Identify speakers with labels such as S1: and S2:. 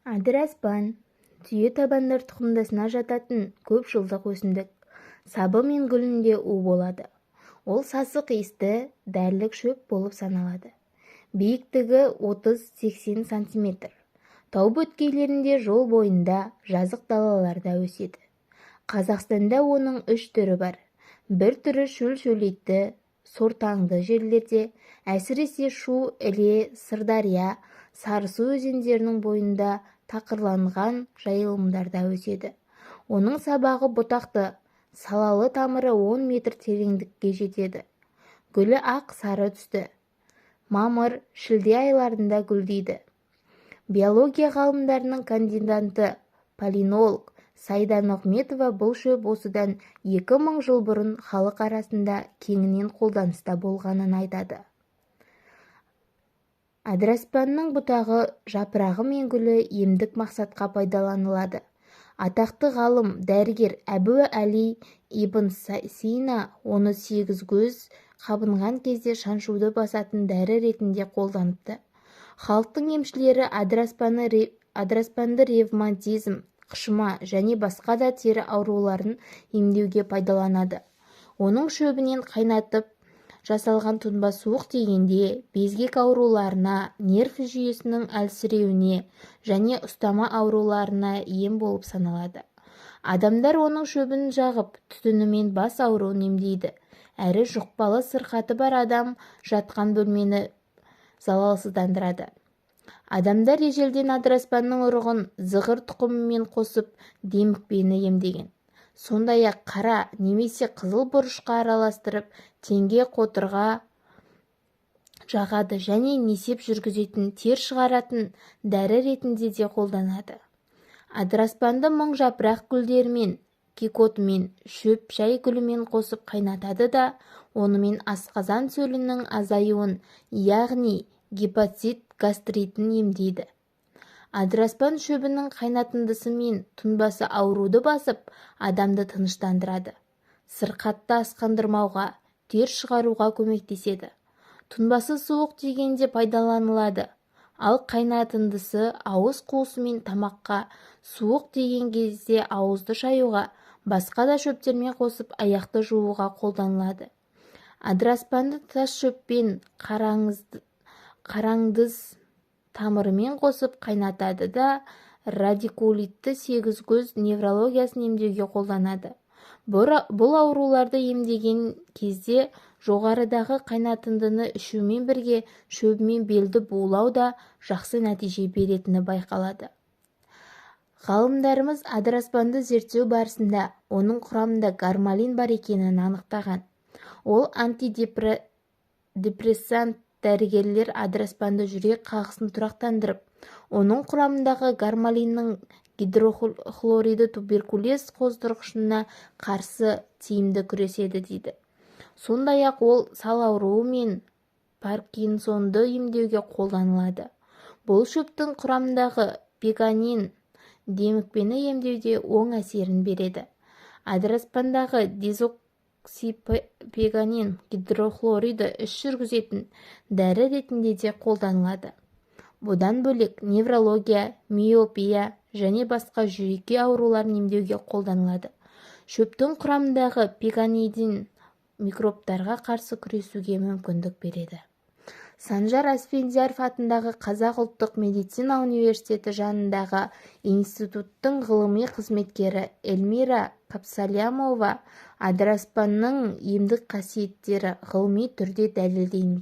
S1: Адыраспан – түйетабандар тұқымдасына жататын көп жылдық өсімдік. Сабы мен гүлінде у болады. Ол сасық иісті дәрілік шөп болып саналады. Биіктігі 30-80 сантиметр. Тау бөткейлерінде, жол бойында, жазық далаларда өседі. Қазақстанда оның үш түрі бар. Бір түрі шөл-шөлейтті, сортаңды жерлерде, әсіресе Шу, Іле, Сырдария, Сарысу өзендерінің бойында тақырланған жайылымдарда өседі. Оның сабағы бұтақты, салалы, тамыры 10 метр тереңдікке жетеді. Гүлі ақ сары түсті. Мамыр, шілде айларында гүлдейді. Биология ғылымдарының кандидаты, палеонтолог Саида Нығметова бұл шөп осыдан 2000 жыл бұрын халық арасында кеңінен қолданыста болғанын айтады. Адыраспанның бұтағы, жапырағы мен гүлі емдік мақсатқа пайдаланылады. Атақты ғалым, дәрігер Әбу Әли ибн Сина оны сегізкөз қабынған кезде шаншуды басатын дәрі ретінде қолданыпты. Халықтың емшілері адыраспанды ревматизм, қышыма және басқа да тері ауруларын емдеуге пайдаланады. Оның шөбінен қайнатып жасалған тұнба суық тигенде, безгек ауруларына, нерв жүйесінің әлсіреуіне және ұстама ауруларына ем болып саналады. Адамдар оның шөбін жағып, түтінімен бас ауруын емдейді. Әрі жұқпалы сырқаты бар адам жатқан бөлмені залалсыздандырады. Адамдар ежелден адыраспанның ұрығын зығыр тұқымымен қосып, демікпені емдеген. Сондай-ақ қара немесе қызыл бұрышқа араластырып, теңге қотырға жағады және несеп жүргізетін, тер шығаратын дәрі ретінде де қолданады. Адыраспанды мыңжапырақ гүлдерімен, кекотымен, шөп шай гүлімен қосып қайнатады да, онымен асқазан сөлінің азаюын, яғни гепатит, гастритін емдейді. Адыраспан шөбінің қайнатындысы мен тұнбасы ауруды басып, адамды тыныштандырады, сырқатты асқындырмауға, тер шығаруға көмектеседі. Тұнбасы суық тигенде пайдаланылады, ал қайнатындысы ауыз қуысы мен тамаққа суық тиген кезде ауызды шаюға, басқа да шөптермен қосып аяқты жууға қолданылады. Адыраспанды тас шөппен, қараңдыз тамырымен қосып қайнатады да, радикулитті, сегізкөз неврологиясын емдеуге қолданады. Бұл ауруларды емдеген кезде жоғарыдағы қайнатындыны ішумен бірге шөбімен белді булау да жақсы нәтиже беретіні байқалады. Ғалымдарымыз адыраспанды зерттеу барысында оның құрамында гармалин бар екенін анықтаған. Ол антидепрессант. Дәрігерлер адыраспанды жүрек қағысын тұрақтандырып, оның құрамындағы гармалиннің гидрохлориді туберкулез қоздырғышына қарсы тиімді күреседі дейді. Сондай-ақ ол сал ауруы мен паркинсонды емдеуге қолданылады. Бұл шөптің құрамындағы пегонин демікпені емдеуде оң әсерін береді. Адыраспандағы дезоксипегонин гидрохлориді іш жүргізетін дәрі ретінде де қолданылады. Бұдан бөлек, неврология, миопия және басқа жүйке ауруларын емдеуге қолданылады. Шөптің құрамындағы пегонидин микробтарға қарсы күресуге мүмкіндік береді. Санжар Асфендияров атындағы Қазақ ұлттық медицина университеті жанындағы институттың ғылыми қызметкері Эльмира Қапсалямова адыраспанның емдік қасиеттері ғылыми түрде дәлелденген.